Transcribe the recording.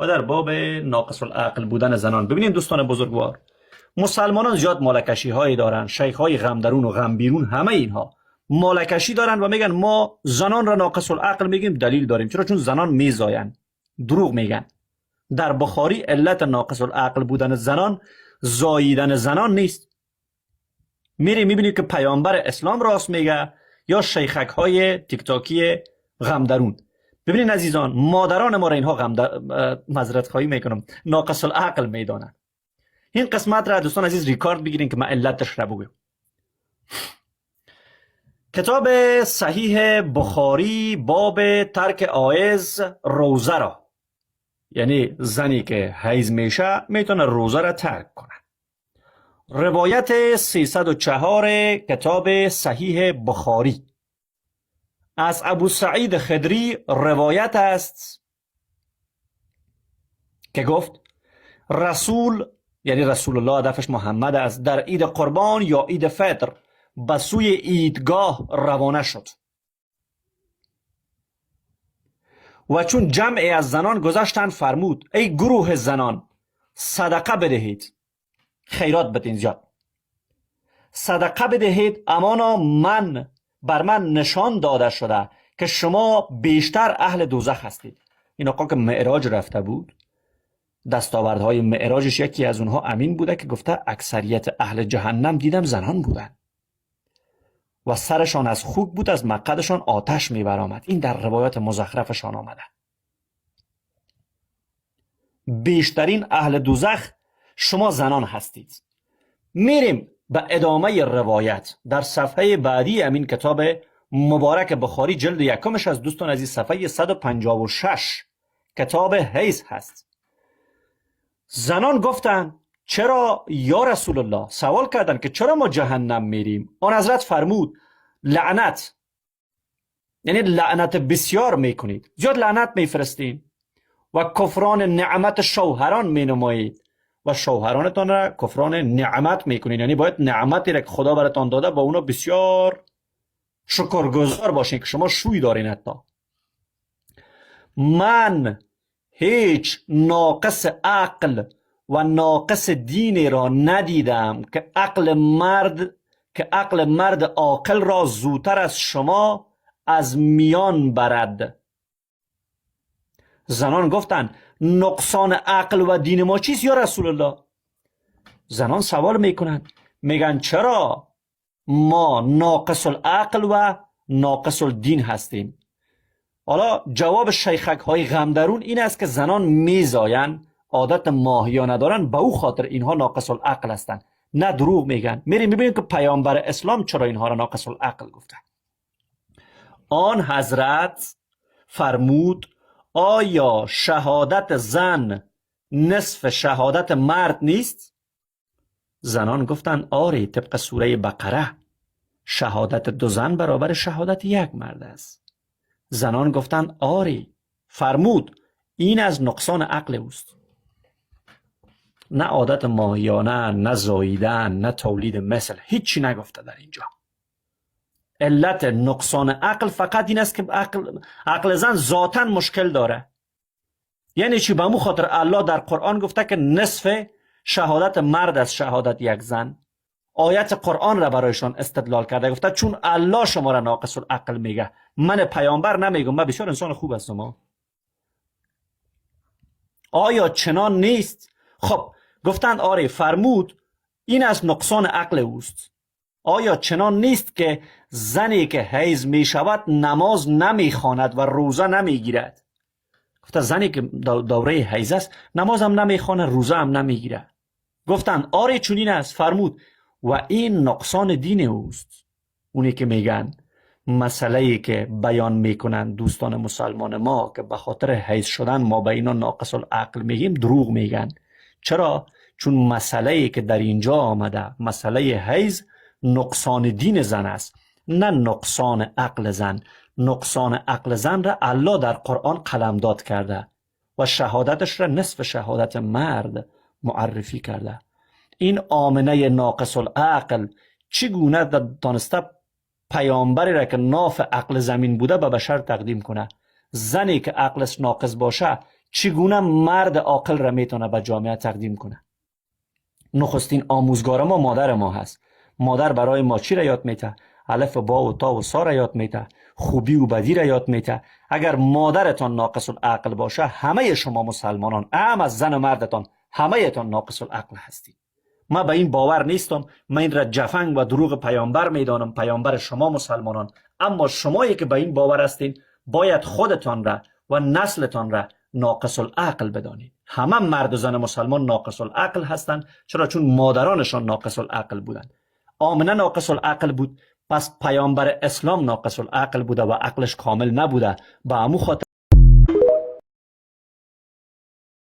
و در باب ناقص العقل بودن زنان. ببینید دوستان بزرگوار، مسلمانان زیاد مالکشی هایی دارن، شیخ های غم درون و غم بیرون، همه اینها مالکشی دارن و میگن ما زنان را ناقص العقل میگیم، دلیل داریم. چرا؟ چون زنان میزاین. دروغ میگن. در بخاری علت ناقص العقل بودن زنان زاییدن زنان نیست. میری میبینی که پیامبر اسلام راست میگه یا شیخک های تیکتاکی غم درون. ببینین عزیزان، مادران ما را اینها غم در... معذرت خواهی میکنم، ناقص العقل میدانند. این قسمت را دوستان عزیز ریکارد بگیرین که من علتش را بگم. کتاب صحیح بخاری، باب ترک حائض روزه را، یعنی زنی که حیض میشه میتونه روزه را ترک کنه. روایت 304 کتاب صحیح بخاری از ابو سعید خدری روایت است که گفت رسول، یعنی رسول الله هدفش محمد است، در عید قربان یا عید فطر به سوی عیدگاه روانه شد و چون جمعی از زنان گذشتند فرمود ای گروه زنان صدقه بدهید، خیرات بدین، زیاد صدقه بدهید، امانا من بر من نشان داده شده که شما بیشتر اهل دوزخ هستید. این آقا که معراج رفته بود، دستاوردهای معراجش یکی از اونها امین بوده که گفته اکثریت اهل جهنم دیدم زنان بودن و سرشان از خوک بود، از مقعدشان آتش میبرآمد. این در روایات مزخرفشان آمده. بیشترین اهل دوزخ شما زنان هستید. میریم به ادامه روایت در صفحه بعدی امین کتاب مبارک بخاری، جلد یکمش از دوستان عزیز، صفحه 156 کتاب حیض هست. زنان گفتند چرا یا رسول الله؟ سوال کردند که چرا ما جهنم میریم؟ آن حضرت فرمود لعنت، یعنی لعنت بسیار میکنید، زیاد لعنت میفرستین و کفران نعمت شوهران مینمایید و شوهرانتان را کفران نعمت میکنید، یعنی باید نعمتی را که خدا براتان داده با اونا بسیار شکرگزار باشین که شما شوی دارین. حتی من هیچ ناقص عقل و ناقص دین را ندیدم که عقل مرد عاقل را زودتر از شما از میان برد. زنان گفتند نقصان عقل و دین ما چیست یا رسول الله؟ زنان سوال میکنند، میگن چرا ما ناقص العقل و ناقص الدین هستیم؟ حالا جواب شیخک های غم درون این است که زنان میزاین، عادت ماهیا ندارن، به او خاطر اینها ناقص العقل هستند. نه، دروغ میگن. میریم میبینیم که پیامبر اسلام چرا اینها را ناقص العقل گفته. آن حضرت فرمود آیا شهادت زن نصف شهادت مرد نیست؟ زنان گفتند آری، طبق سوره بقره شهادت دو زن برابر شهادت یک مرد است. زنان گفتند آری. فرمود این از نقصان عقل اوست. نه عادت ماهیانه، نه زاییدن، نه تولید مثل، هیچی نگفته در اینجا. علت نقصان عقل فقط این است که عقل زن ذاتاً مشکل داره. یعنی چی؟ به مو خاطر الله در قرآن گفته که نصف شهادت مرد از شهادت یک زن. آیت قرآن را برایشان استدلال کرده، گفته چون الله شما را ناقص العقل میگه، من پیامبر نمیگم، من بسیار انسان خوب هستم. آیا چنان نیست؟ خب گفتند آره. فرمود این از نقصان عقل اوست. آیا چنان نیست که زنی که حیض می شود نماز نمی خواند و روزه نمی گیرد؟ گفته زنی که دوره حیض است نماز هم نمی خواند، روزه هم نمی گیرد. گفتند آره چنین است. فرمود و این نقصان دین اوست. اونی که میگن مسئله ای که بیان میکنن دوستان مسلمان ما که به خاطر حیض شدن ما به اینا ناقص العقل میگیم، دروغ میگن. چرا؟ چون مسئله ای که در اینجا آمده، مسئله حیض نقصان دین زن است، نه نقصان عقل زن. نقصان عقل زن را الله در قرآن قلمداد کرده و شهادتش را نصف شهادت مرد معرفی کرده. این آمنه ناقص العقل چگونه دانسته پیامبری را که ناف عقل زمین بوده به بشر تقدیم کنه؟ زنی که عقلش ناقص باشه چگونه مرد عاقل را میتونه به جامعه تقدیم کنه؟ نخستین آموزگار ما مادر ما هست. مادر برای ما چی را یاد میته؟ الف و با و تا و سا را یاد میته، خوبی و بدی را یاد میته. اگر مادرتان ناقص العقل باشه، همه شما مسلمانان، اعم از زن و مردتان، همه تان ناقص العقل هستید. ما به این باور نیستم. من این را جفنگ و دروغ پیامبر میدانم، پیامبر شما مسلمانان. اما شمایی که به این باور هستین، باید خودتان را و نسلتان را ناقص العقل بدانید. همه مرد و زن مسلمان ناقص العقل هستند. چرا؟ چون مادرانشان ناقص العقل بودند. آمنه ناقص العقل بود، پس پیامبر اسلام ناقص العقل بوده و عقلش کامل نبوده. به امو خاطر